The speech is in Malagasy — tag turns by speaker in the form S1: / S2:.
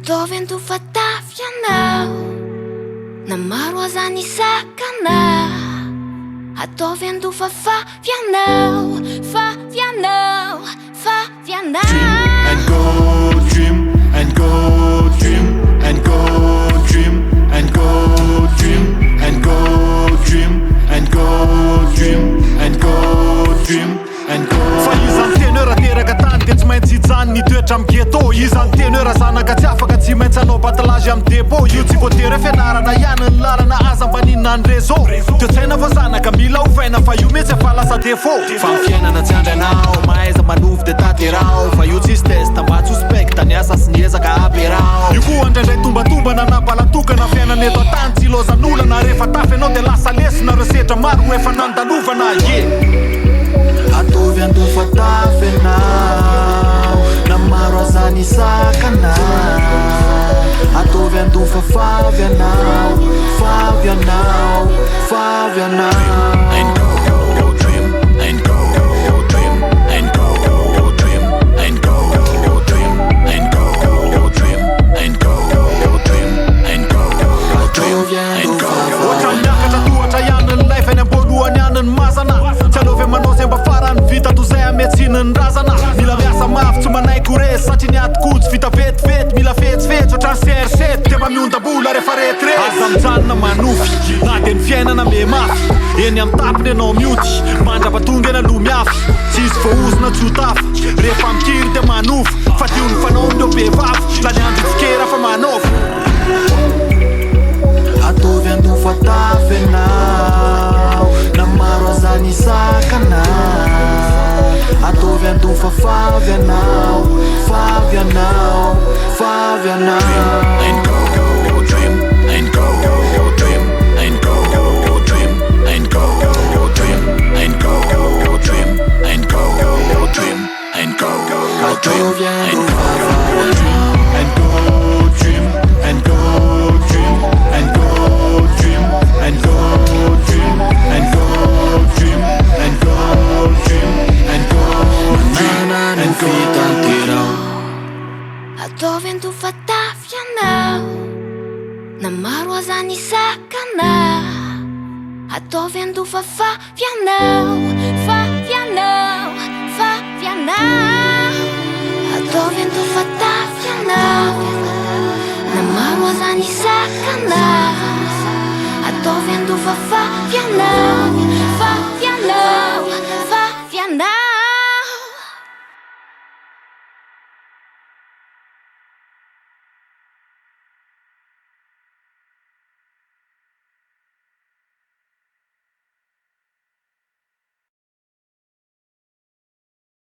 S1: Ataovy andoha fa tafy ianao, na maro aza ny sakana. Ataovy andoha fa favy ianao, favy ianao, favy ianao.
S2: And go dream and go dream and go dream and go dream and go dream and go dream and go dream and go.
S3: Fa iza niteny hoe raha teraka tany dia tsy maintsy hijanona hitoetra amin'ny ghetto? Iza niteny hoe raha zanaka tsy afaka tsy maintsy hanao battelage amin'ny dépôt? Io tsy voatery hoe fianarana ihany ny lalana, aza mba ninona ny réseau. Toe-tsaina vao zanaka mila ovaina fa io mihitsy efa lasa défaut. Fa ny fiainana tsy andry anao, mahaiza manovo dia tanterao. Fa io tsisy test mba tsy ho specte ny asa sy ny ezaka aperao. Io koa indraindray tombatombana na balatokana, fiainana eto an-tany tsy ilaozan'olana. Rehefa tafy ianao dia lasa lesona ireo sedra maro efa nandalovana. Yeah.
S2: Ataovy andoha fa tafy ianao, na maro aza ny sakana. Ataovy andoha fa favy ianao, favy ianao, favy ianao.
S4: And go dream and go dream and go dream and go dream and go dream and go dream and go dream
S2: Ataovy
S4: and
S2: andoha
S4: go.
S2: fa
S3: Ohatra miakatra tohatra ihany ny life, any am-boalohany ihany ny mazana. Tsy aleovy manao izay mba farany vita toy izay ametsin'ny razana. Mila miasa mafy, tsy manaiky ho resy satria ny ady tsy vita vetivety. Mila fetsifetsy ohatran'ny CR7 dia mba miondam-bola rehefa retirety. Aza mijanona manofy na dia ny fiainana me mafy. Eny amin'ny tapiny ianao mioty mandra-patonga eny aloha miafy. Tsisy voahozona tsy ho tafa rehefa mikiry dia manofa. Fadio ny fanaon'ireo vehivavy lany andro tsikera fa manaova.
S2: Ataovy andoha fa tafy ianao, na maro aza ny sakana. Ataovy andoha fa favy ianao, favy ianao, favy ianao.
S4: And go dream and go dream and go dream and go dream and go dream and go dream and go dream
S2: Ataovy
S4: and
S2: andoha
S4: go
S2: fa favy ianao.
S3: And go dream and go dream and go dream and go dream and go dream and go dream and go dream
S2: Manana
S3: and
S2: no
S3: go.
S2: fitanterao.
S1: Ataovy andoha fa tafy ianao, na maro aza ny sakana. Ataovy andoha fa favy ianao, favy ianao, favy ianao. Ataovy andoha fa tafy ianao, na maro aza ny sakana. Ataovy andoha fa favy ianao.